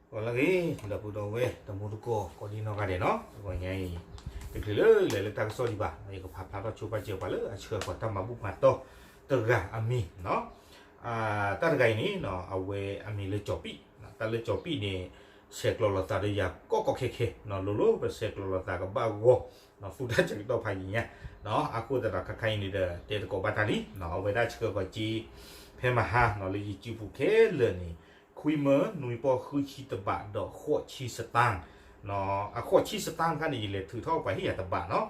ဂီၤလၢအဂ့ၤ ဒီပုၢ်ဒီဝဲၢ်တံၤသကိးကိးဒံနီၢ်ဂၤဒဲးနီၤ, တဂီၤညါအံၤ တချုးလၢလဲၤလၢတၢ်ကစီၣ်ဒံးဘၣ်, ယကဖးဖျါထီၣ်ဆိပာ်စၢၤပှၤလၢအဆှၢဃီၤတၢ်မၤဘူၣ်မၤတီၢ်တဂၤအမံၤနီၤ. တၢ်တဂၤအံၤန့ၣ် အဝဲအမံၤလၢကၠီၤပံၣ်, တၢ်လၢကၠီၤပံၣ်န့ၣ် ဆဲးကျိးလိာ်သးဒီးယၤကိးကိးခဲခဲနီၤ, လိၤလိၤပဆဲးကျိးလိာ်သးကဘၣ်ဂီၢ်, သူတၢ်ဆၢကတီၢ်ဖးယံၤညါ, အဃိသတးဒီးခါခါအံၤန့ၣ်ဒီး တဲသကိးဘၣ်တၢ်လံ, အဝဲဒၣ်ဆှၢဃီၤက့ၤ ဖဲမဟါနီၤ လၢယစုပူၤခဲလၢာ်န့ၣ် ခွံမၢနွံပီၢ်ဃုဆံတဘးဒီးဃိးဆံစတၢၣ်, အဃိးဆံစတၢၣ်တခါန့ၣ် ယလဲၤထုးထီၣ်ပှၤဟ့ၣ်ယၤတဘးနီၤ,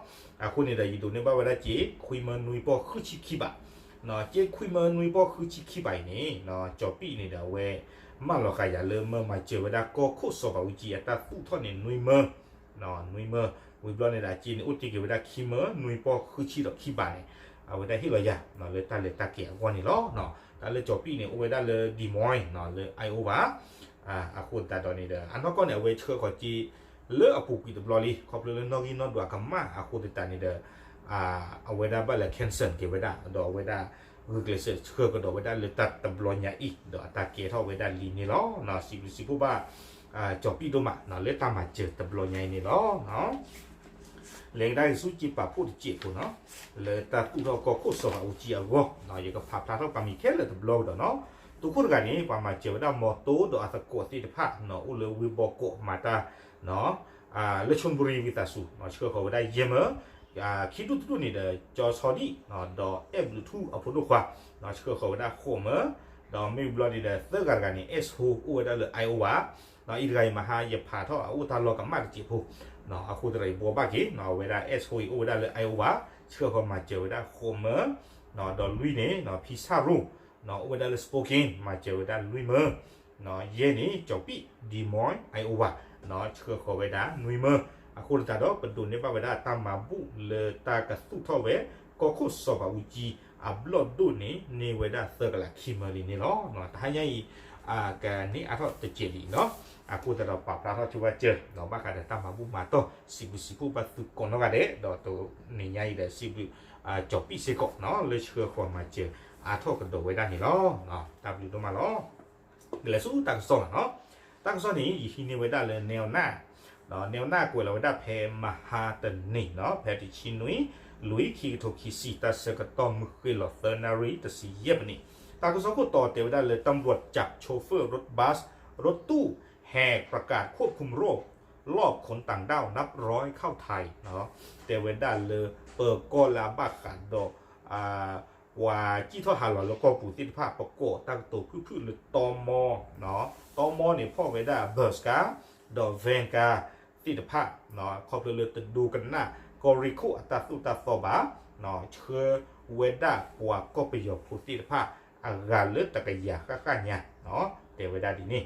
အဃိန့ၣ်ဒီး ယဒိးန့ၢ်ဘၣ်ဝဲဒၣ်က့ၤ ခွံမၢနွံပီၢ်ဃုဆံခံဘး, က့ၤခွံမၢနွံပီၢ်ဃုဆံခံဘးအံၤန့ၣ် ကၠီၤပံၣ်န့ၣ်ဒီး အဝဲမၢလီၤဃာ်ယၤလၢမၢမၤစၢၤဝဲဒၣ်ကီၢ်ခိၣ်စီၤဘးအူကၠံအတၢ်သူၣ်ထီၣ်န့ၣ် နွံမၢ နွံမၢ, ဝံၤဘျီန့ၣ်ဒီး အက့ၤန့ၣ် အိၣ်တ့ၢ်က့ၤဝဲဒၣ်ခံမၢနွံပီၢ်ဃုဆံဒီးခံဘးန့ၣ်, အဝဲဒၣ်ဟ့ၣ်လီၤယၤ လၢတၢ်လဲၤတၢ်က့ၤအဂီၢ်န့ၣ်လီၤ. တၢ်လၢကၠီၤပံၣ်န့ၣ် အိၣ်ဝဲဒၣ်လၢ Des Moines လၢ Iowa အဃိသတးဒီးန့ၣ်ဒီး အနီၢ်ကီၢ်န့ၣ် အဝဲဆှၢဃီၤက့ၤ လၢအပူၤကွံာ်တဘျီလံ, ခီဖျိလၢနီၣ်ဂံၢ်နီၣ်ဒွးကမၣ်အဃိသတးန့ၣ်ဒီး အဝဲဒၣ်ဘၣ်လဲၤ cancel က့ၤဝဲဒၣ်, ဒီးအဝဲဒၣ်ဂုာ်ကျဲးစၢးဆှၢကဒီးဝဲဒၣ်လၢတၢ်တဘျီညါအံၤ ဒီးအတၢ်ကဲထီၣ်ဝဲဒၣ်လံန့ၣ်လီၤ. စံးဘျုးစံးဖှိၣ်ဘၣ် ကၠီၤပံၣ်ဒိၣ်မး လၢတၢ်မၤစၢၤတဘျီညါအံၤန့ၣ်လီၤ. လဲၤကဒါက့ၤဆူက့ၤပာ်ဖှိၣ်တစဲးဖိနီၤ, လၢတၢ်သူၣ်ထီၣ်ကီၢ်ခိၣ်စီၤဘးအူကၠံအဂီၢ်, ယကဖးဖျါထီၣ်ပှၤမံၤခဲလၢာ်တဘျီကဒီးနီၤ. သုးခိၣ်တဂၤန့ၣ် ပှၤမၤစၢၤဝဲဒၣ်မီၤတိဒီးအသကိးသ့ၣ်တဖၣ်နီၤ အိၣ်လၢဝ့ၢ်ဘီကီးမၤတၢ် လၢ Chonburi ဝံသးစူၤ ဆှၢဃီၤဝဲဒၣ်ယဲၢ်မၢ, ခံဒူၣ်တဒူၣ်န့ၣ်ဒီး ကၠီဆီဒံၣ် ဒီးအဲၣ်ဘျုးထူအဖိဒိၣ်ခွါ ဆှၢဃီၤဝဲဒၣ်ဃိးမၢ, ဒီးမ့ၢ်ဘျီန့ၣ်ဒီး သၢဂၤတဂၤန့ၣ် Esso အိၣ်ဝဲဒၣ်လၢ Iowa အံၤတဂၤအံၤမဟါယဖးထီၣ်အအိၣ်တၢ်လီၢ်ကမၣ်တစဲးဖိ, အဃိသတးဒီးယဘှီဘၣ်က့ၤနီၤ အဝဲဒၣ် Esso အံၤအိၣ်ဝဲဒၣ်လၢ Iowa ဆှၢဃီၤမၤစၢၤဝဲဒၣ်ဃိးမၢ, ဒီးလွံၢ်န့ၣ် ဖံဆၣ်ရိၣ် အိၣ်ဝဲဒၣ်လၢ Spokane မၤစၢၤဝဲဒၣ်လွံၢ်မၢ, ယဲၢ်န့ၣ် ကၠီၤပံၣ် Des Moines Iowa ဆှၢဃီၤဝဲဒၣ်နွံမၢ, အဃိသတးဒီး ပဒိးန့ၢ်ဘၣ်ဝဲဒၣ်တၢ်မၤဘူၣ်လၢတၢ်ကသူၣ်ထီၣ်ဝဲ ကီၢ်ခိၣ်စီၤဘးအူကၠံအဘျီၣ်ဒိၣ်န့ၣ် န့ၢ်ဝဲဒၣ်သၢကလးခံမၢလံန့ၣ်လီၤ. တဟါညါအံၤ ကန့ၢ်အါထီၣ်တစဲးလံနီၤ, အဃိသတးဒီးပာ်ဖျါထီၣ်ဆိဝဲစၢၤ ဒီးဘၣ်ဃးဒီးတၢ်မၤဘူၣ်မၤတီၢ် စံးဘျုးစံးဖှိၣ်ဘၣ်သုကိးနီၢ်ဂၤဒဲး ဒီးတနံၤညါအံၤဒီးစံးဘျုး ကၠီၤပံၣ်စ့ၢ်ကီးနီၤ လၢဆှၢဃီၤမၤစၢၤအါထီၣ်ကဒီးဝဲဒၣ်န့ၣ်လီၤ. တၢ်ဘျုးဒိၣ်မးလီၤ. ကလဲၤဆူတၢ်ကစီၣ်လီၤနီၤ. တၢ်ကစီၣ်န့ၣ် ယဟံးန့ၢ်ဝဲဒၣ်လၢ Nelnet, Nelnet ကွဲးလီၤဝဲဒၣ်ဖဲမဟါတနံၤနီၤ ဖဲတဆံနွံ လွံၢ် ခံကထိခံဆံ တၢ်ဆၢကတီၢ်မုၢ်ဃ့ၢ်လီၤသၢနၣ်ရံၣ်တဆံယဲၢ်မံးနံး, တၢ်ကစီၣ်ခိၣ်တီတဲဝဲဒၣ်လၢ ตำรวจจับโชเฟอร์รถบัสรถตู้แหกประกาศควบคุมโรค ลอบขนต่างด้าวนับร้อยเข้าไทย တဲဝဲဒၣ်လၢ ပၢၤကီၢ်လၢအဘၣ်ဃးဒီး ပှၤစံၣ်ထီၣ်ဟးလီၤလၢကီၢ်ပူၤသ့ၣ်တဖၣ် ပကိးတၢ်ကတိၤဖုၣ်ဖုၣ်လၢတီမီ, တီမီန့ၣ် ဖီၣ်ဝဲဒၣ် bus ကါ ဒီး van ကါ သ့ၣ်တဖၣ် ခီဖျိလၢတဒိကနၣ်ကီၢ်ရ့ၣ်ခိၣ်အတၢ်သိၣ်တၢ်သီဘၣ်, ဆှၢဝဲဒၣ်ပှၤကီၢ်ပယီၤဖိသ့ၣ်တဖၣ် အဂၤလၢတကယၤဃၣ်ဃၣ်ညါ တဲဝဲဒၣ်ဒ်န့ၣ်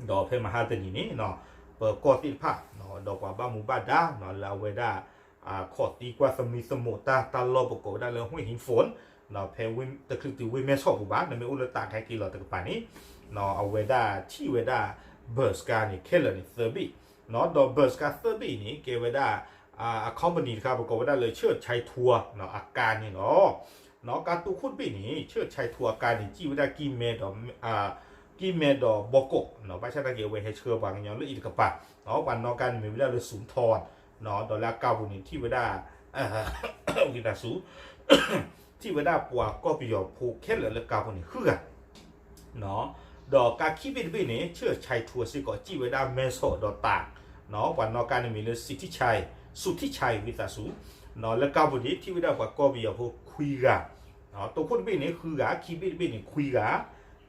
ဒီးဖဲမဟါတနံၤန့ၣ် ပၢၤကီၢ်သ့ၣ်တဖၣ် ဒီးပှၤဘၣ်မူဘၣ်ဒါ လၢအဝဲဒၣ် ခိးသံကွၢ်သမံသမိးတၢ် တၢ်လီၢ်ပကိးဝဲဒၣ်လၢ ห้วยหินฝน ဖဲတချုးတုၤဝ့ၢ်မဲဆီးပူၤဘၣ် နမ့ၢ်အိၣ်လၢတၢ်ခဲက့ၤလီၤတကပၤန့ၣ် အဝဲဒၣ်ထံၣ်ဝဲဒၣ် bus ကါန့ၣ် ခဲလၢာ်န့ၣ် သၢဘ့ၣ်, ဒီး bus ကါသၢဘ့ၣ်အံၤန့ၣ် ကဲဝဲဒၣ် အ company တခါ ပကိးဝဲဒၣ်လၢ Church Chai Tour အကါန့ၣ်လီၤ. ကါတိခိၣ်တဘ့ၣ်န့ၣ် Church Chai Tour အကါန့ၣ် စံၣ်ဝဲဒၣ်ကံၢ်မဲဒီး ကံၢ်မဲဒီးဘီကီး, ဘၣ်ဆၣ်သနာ်က့ အဝဲဟဲဆှၢပှၤကညီလၢအံၤတကပၤ, ပှၤနီၣ်ကါန့ၣ်မ့ၢ်ဝဲဒၣ်လၢ สุนทร ဒီးလၢအကါပူၤန့ၣ် ထံၣ်ဝဲဒၣ် ဝံသးစူၤ ထံၣ်ဝဲဒၣ်ပှၤကီၢ်ပယီၤဖိခဲလၢာ်လၢကါပူၤန့ၣ် ဃုဂၤ ဒီးကါခံဘ့ၣ်တဘ့ၣ်န့ၣ် Church Chai Tour စ့ၢ်ကီး စံၣ်ဝဲဒၣ်မဲဆီးဒီးတၢ်, ပှၤနီၣ်ကါန့ၣ်မ့ၢ်လၢ စံၣ်ထံၣ်ဆဲး, စူၣ်ထံၣ်ဆဲး ဝံသးစူၤ, လၢကါပူၤန့ၣ် ထံၣ်ဝဲဒၣ်ပှၤကီၢ်ပယီၤဖိခွံဂၤ, တိခိၣ်တဘ့ၣ်န့ၣ် ဃုဂၤ, ခံဘ့ၣ်တဘ့ၣ်န့ၣ် ခွံဂၤ,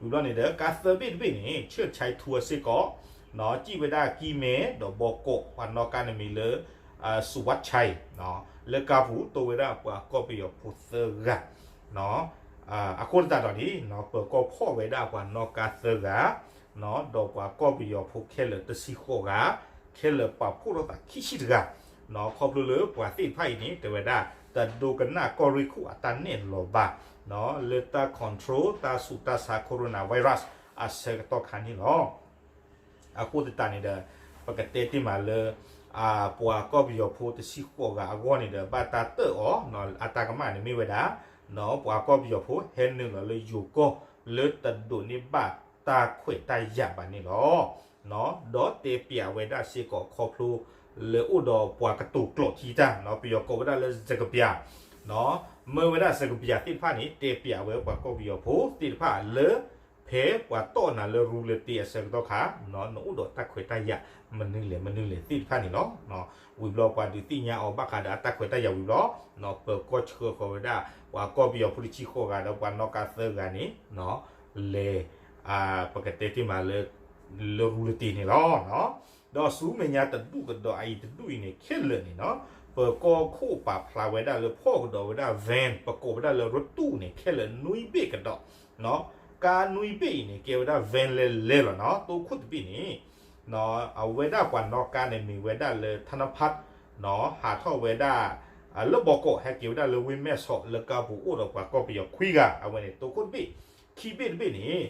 ဝံၤဘျီန့ၣ်ဒီး ကါသၢဘ့ၣ်တဘ့ၣ်န့ၣ် Church Chai Tour စ့ၢ်ကီး စံၣ်ဝဲဒၣ်ကံၢ်မဲဒီးဘီကီး, ပှၤနီၣ်ကါန့ၣ်မ့ၢ်လၢ စူၤဝးဆဲး, လၢကါပူၤတိဝဲဒၣ်ပှၤကီၢ်ပယီၤဖိသၢဂၤ အဃိသတးဒီးန့ၣ် ပၢၤကီၢ်ဖီၣ်ဝဲဒၣ်ပှၤနီၣ်ကါသၢဂၤ, ဒီးပှၤကီၢ်ပယီၤဖိခဲလၢာ်တဆံဃိးဂၤ, ခဲလၢာ်ပာ်ဖှိၣ်ထီၣ်သးခံဆံတဂၤ, ခီဖျိလၢပှၤသ့ၣ်တဖၣ်အံၤန့ၣ် တဲဝဲဒၣ် တဒိကနၣ်ကီၢ်ရ့ၣ်ခိၣ်အတၢ်နဲၣ်လီၤဘၣ် လၢတၢ် control တၢ်ဆူးတၢ်ဆါ coronavirus အဆၢကတီၢ်ခါန့ၣ်လီၤ. အဃိသတးန့ၣ်ဒီး ပကတဲတ့ၢ်မးလၢ ပှၤကီၢ်ပယီၤဖိတဆံဃိးဂၤအဂီၢ်န့ၣ်ဒီး ဘၣ်တၢ်တၢၣ်အီၤ အတၢ်ကမၣ်န့ၣ်မ့ၢ်ဝဲဒၣ် ပှၤကီၢ်ပယီၤဖိဟဲနုာ်လီၤလၢယိၤကီၢ်လၢတဒိးန့ၢ်ဘၣ်တၢ်ခွဲးတၢ်ယာ်ဘၣ်န့ၣ်လီၤ. ဒီးတဲပျးဝဲဒၣ်စ့ၢ်ကီးခီဖျိလၢအိၣ်ဒီးပှၤကတိၤကျိာ်ထံတၢ်, ပယီၤကိးဝဲဒၣ်လၢ စကပျး, မၢဝဲဒၣ်စကပျးသ့ၣ်တဖၣ်န့ၣ် တဲပျးဝဲပှၤကီၢ်ပယီၤဖိသ့ၣ်တဖၣ်လၢ ဖဲပှၤတီၣ်နၤလၢရူလတ့အဆၢကတီၢ်ခါ, နအိၣ်ဒီးတၢ်ခွဲးတၢ်ယာ်မနုၤလဲၣ်မနုၤလဲၣ်သ့ၣ်တဖၣ်န့ၣ်လီၤ. ဝံၤဘျီပှၤဒုးသ့ၣ်ညါအီၤဘၣ်ဃးဒီးအတၢ်ခွဲးတၢ်ယာ်ဝံၤဘျီ, ပၢၤကီၢ်ဆှၢဃီၤဝဲဒၣ် ပှၤကီၢ်ပယီၤဖိတဆံဃိးဂၤဒီးပှၤနီၣ်ကါသၢဂၤန့ၣ် လဲၤ ပကတဲတ့ၢ်မးလၢ လၢရူလတ့န့ၣ်လီၤ. ဒီးဆူမဲာ်ညါတဒူၣ်ကဒီးအအံၤတဒူၣ်အံၤန့ၣ် ခဲလၢာ်န့ၣ်နီၤ, ပၢၤကီၢ်ခိၣ်ပာ်ဖျါဝဲဒၣ်လၢဖီၣ်ကဒီးဝဲဒၣ် van ပကိးဝဲဒၣ်လၢရတူၣ်န့ၣ် ခဲလၢာ်နွံဘ့ၣ်ကဒီး, ကါနွံဘ့ၣ်အံၤန့ၣ် ကဲဝဲဒၣ် van လဲၤလဲၤလီၤနီၤ, တိခိၣ်တဘ့ၣ်န့ၣ် အဝဲဒၣ်ပှၤနီၣ်ကါန့ၣ်မ့ၢ်ဝဲဒၣ်လၢ ထနဖး ဟးထီၣ်ဝဲဒၣ် လၢဘီကီး ဟဲက့ၤဝဲဒၣ်လၢဝ့ၢ်မဲၢ်ဆီး လၢကါပူၤအိၣ်ဒီးပှၤကီၢ်ပယီၤခွံဂၤ, အဝဲန့ၣ် တိခိၣ်တဘ့ၣ်, ခံဘ့ၣ်တဘ့ၣ်န့ၣ်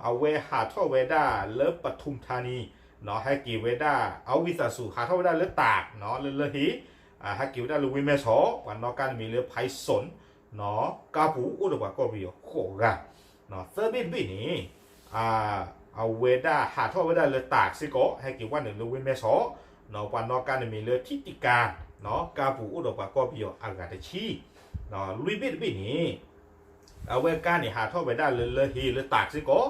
အဝဲဟးထီၣ်ဝဲဒၣ်လၢပထူၣ်ထါနံၤ, ဟဲက့ၤဝဲဒၣ် အဝံသးစူၤ ဟးထီၣ်ဝဲဒၣ်လၢတၢး လၢလၢဟ့ ဟဲက့ၤဝဲဒၣ်လၢဝ့ၢ်မဲၢ်ဆီး, ပှၤနီၣ်ကါန့ၣ်မ့ၢ်လၢ ဖဲးစိၣ် ကါပူၤအိၣ်ဒီးပှၤကီၢ်ပယီၤဃိးဂၤ, သၢဘ့ၣ်တဘ့ၣ်န့ၣ် အဝဲဒၣ်ဟးထီၣ်ဝဲဒၣ်လၢတၢးစ့ၢ်ကီး ဟဲက့ၤဝဲနုာ်လၢဝ့ၢ်မဲၢ်ဆီး, ပှၤနီၣ်ကါန့ၣ်မ့ၢ်လၢထံတံၢ်ကါ, ကါပူၤအိၣ်ဒီးပှၤကီၢ်ပယီၤအဂၤတဆံ, လွံၢ်ဘ့ၣ်တဘ့ၣ်န့ၣ် အဝဲကါန့ၣ် ဟးထီၣ်ဝဲဒၣ်လၢလၢဟ့လၢတၢးစ့ၢ်ကီး,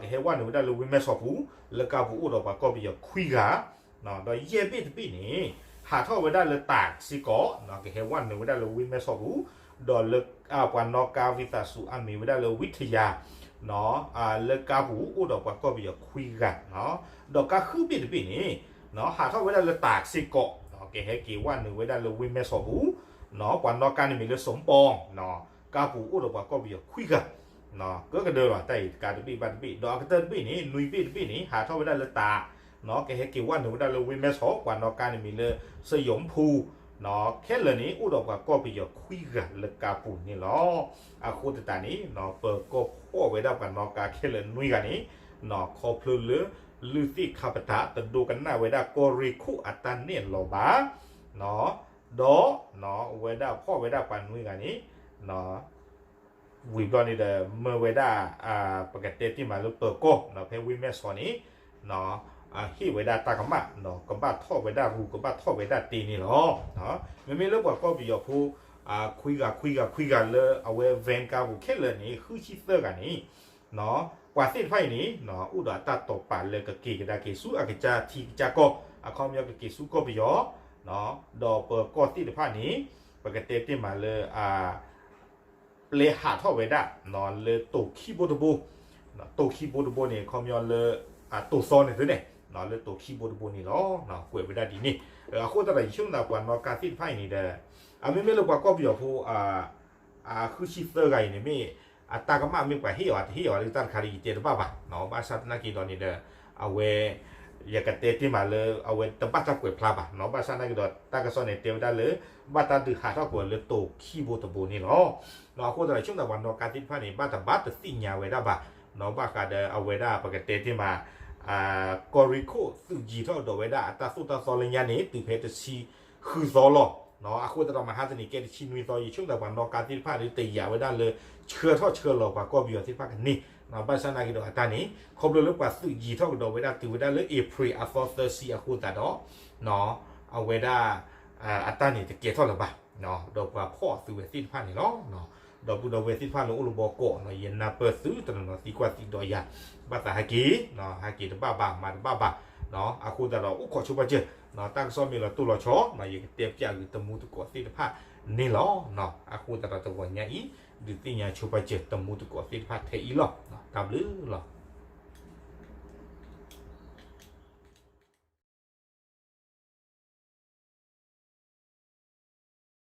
ကဟဲဝဲနုာ်ဝဲဒၣ်လၢဝ့ၢ်မဲၢ်ဆီးပူၤ, လၢကါပူၤအိၣ်ဒီးပှၤကီၢ်ပယီၤခွံဂၤ, ဒီးယဲၢ်ဘ့ၣ်တဘ့ၣ်န့ၣ် ဟးထီၣ်ဝဲဒၣ်လၢတၢးစ့ၢ်ကီး, ကဟဲဝဲနုာ်ဝဲဒၣ်လၢဝ့ၢ်မဲၢ်ဆီးပူၤ, ဒီးလၢ ပှၤနီၣ်ကါဝံသးစူၤအမံၤဝဲဒၣ်လၢဝံထယၤ, လၢကါပူၤအိၣ်ဒီးပှၤကီၢ်ပယီၤခွံဂၤ, ဒီးကါဃုဘ့ၣ်တဘ့ၣ်န့ၣ် ဟးထီၣ်ဝဲဒၣ်လၢတၢးစ့ၢ်ကီး, ကဟဲက့ၤဝဲနုာ်ဝဲဒၣ်လၢဝ့ၢ်မဲၢ်ဆီးပူၤ, ပှၤနီၣ်ကါန့ၣ်မ့ၢ်လၢစိၤပီ, ကါပူၤအိၣ်ဒီးပှၤကီၢ်ပယီၤခွံဂၤ, ကကဒၢလီၤ တၢ်အံၤတကးတဘ့ၣ်ဘၣ်တဘ့ၣ်, ဒီးအကတၢၢ်တဘ့ၣ်န့ၣ် နွံဘ့ၣ်တဘ့ၣ်န့ၣ် ဟးထီၣ်ဝဲဒၣ်လၢတၢး, ကဟဲက့ၤဝဲနုာ်ဝဲဒၣ်လၢဝ့ၢ်မဲၢ်ဆီး, ပှၤနီၣ်ကါန့ၣ်မ့ၢ်လၢ စယီၤဖူ, ခဲလၢာ်န့ၣ် အိၣ်ဒီးပှၤကီၢ်ပယီၤခွံဂၤလၢကါပူၤန့ၣ်လီၤ. အဃိသတးန့ၣ် ပၢၤကီၢ်ဖီၣ်ဝဲဒၣ်ပှၤနီၣ်ကါခဲလၢာ်နွံဂၤန့ၣ်, ခီဖျိလၢ လုၢ်သ့ၣ်ခါပတာ် တဒိကနၣ်ဝဲဒၣ်ကီၢ်ရ့ၣ်ခိၣ်အတၢ်နဲၣ်လီၤဘၣ်, ဒီး ဝဲဒၣ်ဖီၣ်ဝဲဒၣ်ပှၤနွံဂၤန့ၣ် ဝံၤဘျီန့ၣ်ဒီး မၢဝဲဒၣ် ပကတဲတ့ၢ်မးလၢပၢၤကီၢ် ဖဲဝ့ၢ်မဲၢ်ဆီးန့ၣ် ဟ့ၣ်ဝဲဒၣ်တၢ်ကမၣ် ကဘၣ်ထီၣ်ဝဲဒၣ်ရူ ကဘၣ်ထီၣ်ဝဲဒၣ်တ့န့ၣ်လီၤ. မ့မ့ၢ်လၢပှၤကီၢ်ပယီၤဖိ ခွံဂၤ ခွံဂၤ ခွံဂၤလၢအဝဲ van ကါပူၤခဲလၢာ်န့ၣ် ဃုဆံသၢဂၤန့ၣ် ပှၤသ့ၣ်တဖၣ်အံၤန့ၣ် အိၣ်ဒီးအတၢ်တိာ်ပာ်လၢကက့ၤကဒါက့ၤဆူအကစၢ်ထံကစၢ်ကီၢ် အခီပညီကက့ၤဆူကီၢ်ပယီၤ ဒီးပၢၤကီၢ်သ့ၣ်တဖၣ်န့ၣ် ပကတဲတ့ၢ်မးလၢ ပျဲဟးထီၣ်ဝဲဒၣ် လၢတိာ်ခံဘိတဘိ, တိာ်ခံဘိတဘိန့ၣ် အခီပညီလၢ တိာ်သီန့ၣ်သုန့ၣ် လၢတိာ်ခံဘိတဘိန့ၣ်လီၤ. ကွဲးဝဲဒၣ်ဒ်န့ၣ် အဃိသတးဒီး ယဆိကမိၣ်သးပှၤနီၣ်ကါသ့ၣ်တဖၣ်အံၤန့ၣ်ဒီး အမ့မ့ၢ်လၢပှၤကီၢ်ပယီၤဖိ ဃုဆံသၢဂၤအံၤန့ၣ် မ့ၢ်အတၢ်ကမၣ်မ့ၢ်ပှၤဟ့ၣ်အီၤတဟ့ၣ်အီၤလၢတၢ်တခါဒီး ယတဲတဘၣ်ဘၣ်, ဘၣ်ဆၣ်သနာ်က့ဒီးန့ၣ်ဒီး အဝဲ ယကတဲတ့ၢ်မးလၢ အဝဲတဘၣ်တၢ်ကွဲးဖျါဘၣ်, ဘၣ်ဆၣ်သနာ်က့ဒီး တၢ်ကစီၣ်န့ၣ်တဲဝဲဒၣ်လၢ ဘၣ်တၢ်ဒုးဟးထီၣ်ကွံာ်လၢတိာ်ခံဘိတဘိန့ၣ်လီၤ. အဃိသတးဒီး ယဆိကမိၣ်သးပှၤနီၣ်ကါသ့ၣ်တဖၣ်န့ၣ် ဘၣ်တဘၣ်တသ့ၣ်ညါဝဲဒၣ်ဘၣ်, ဘၣ်ဃးဒီးအဝဲဒၣ်ပကတဲတ့ၢ်မး ကီၢ်ရ့ၣ်ခိၣ်သုးယံၤထီၣ်ကဒီးဝဲဒၣ်အတၢ်သိၣ်တၢ်သီလၢညါန့ၣ် တုၤဖဲတဆံဃုသီလီၤ. အဃိသတးဒီး မဟါတနံၤကဲတဆံနွံသီ ယဆိကမိၣ်သးပှၤနီၣ်ကါသ့ၣ်တဖၣ်ဒီး တယာ်ဝဲဒၣ်လၢ ဆှၢထီၣ်ဆှၢလီၤပှၤကီၢ်ပယီၤသ့ၣ်တဖၣ်ကန့ၢ်, ဘၣ်ဆၣ်သနာ်က့ဒီးအတၢ်န့ၣ် ခီဖျိလၢပှၤသုးယံၤထီၣ်ကဒီးဝဲဒၣ်တုၤဝဲဒၣ်လၢ April အသီသၢဆံအဃိသတးဒီး အဝဲဒၣ် အတၢ်န့ၣ်တကဲထီၣ်လၢၤဘၣ်, ဒီးပှၤဖီၣ်သုးဝဲသ့ၣ်တဖၣ်န့ၣ်လီၤ. ဒီပုၢ်ဒီဝဲၢ်သ့ၣ်တဖၣ်လၢအိၣ်လၢဘီကီး ယနၢ်ပၢၢ်သုတနီၤနီၤသံကွၢ်သံဒိးယၤ, ဘၣ်သးဟဲက့ၤ, ဟဲက့ၤတဘၣ်ဘၣ် မၤတဘၣ်ဘၣ်, အဃိသတးဒီးအိၣ်ခိးဆိပာ်စၢၤ, တၢ်ကစီၣ်မ့ၢ်လီၤတိၢ်လီၤဆီ ယကတဲပျးဂ့ၤတမူတကိးသ့ၣ်တဖၣ်န့ၣ်လီၤ. အဃိသတးဒီးတဂီၤညါအံၤ ဒုးသ့ၣ်ညါဆိပာ်စၢၤတမူတကိးသ့ၣ်တဖၣ်ထဲအံၤလီၤ. တၢ်ဘျုးလီၤ.